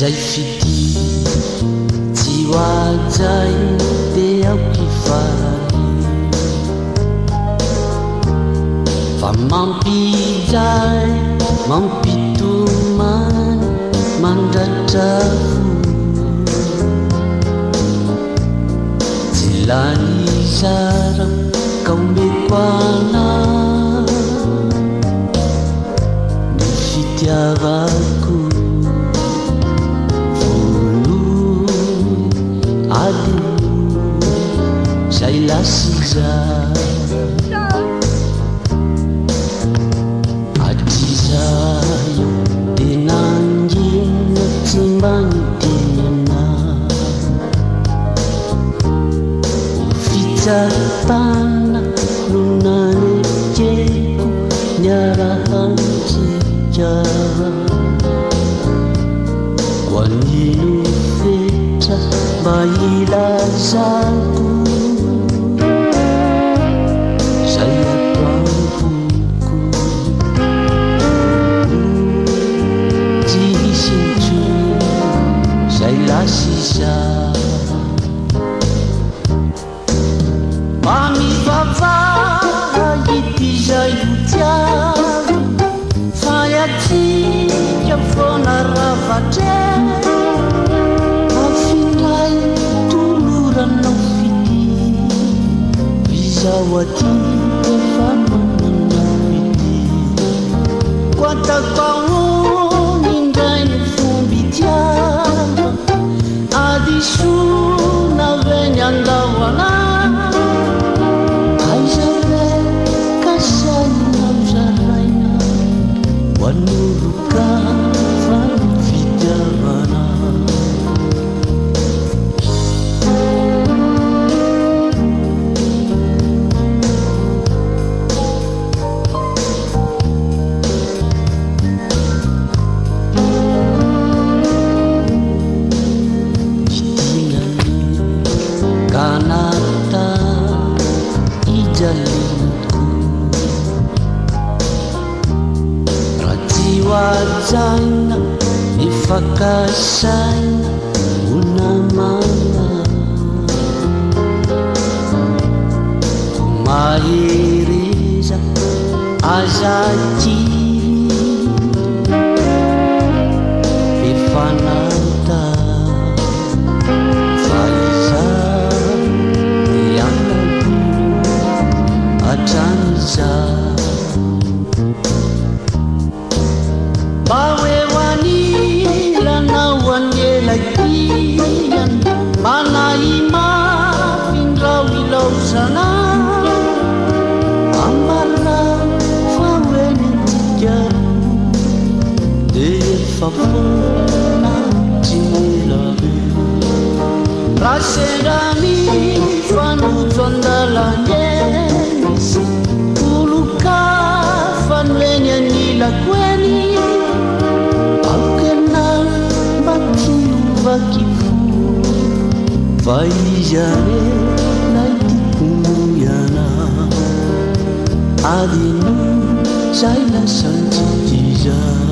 Izay fitia tsy ho hajaina dia aoka hifaly. Fa mampijaly, mampitomany, mandratra fo. Tsy lany zara ka omeko anao ny fitiavako. Vonoy adinoy zay lasa izay. Hatrizay aho dia nangina tsy mba niteny anao. Ho fitsapana no nanekeko niarahantsika. Koa nino fetra mba hilazako izay ato am-poko. Tsy hisy intsony izay lasa izay. Mba mivavaha ity izay ho tiavina fa antsika foana ravatreha. Afindray toloranao fitia izaho aty efa manana fitia. Koa ataoko ahoana indray ny fomba itiavana hadisoana ve ny handao anah? Aiza ve ka sahinao zaraina ho an'olon-kafa ny fitiavana? Ny tiana ka natao hijaliako. Raha tsy ho hajaina ny fankasaina ho namana. Koa mahereza aza kivy f'efa natao. Fa izaho dia hanadino hatramin'izao. Mba ho eo anilanao anie ilay tiana, manahy mafy indrao ilaozana. Ambarao fa ho eny antsika roa, dia efa foana tsy mila be. Raha sendra mifanojo an-dalana eny sy olon-kafa no eny anilako eny, aoka ianao mba tsy ho vaky fo, fa izy anie ilay tiako noho ianao. Adinoy izay lasantsika izay.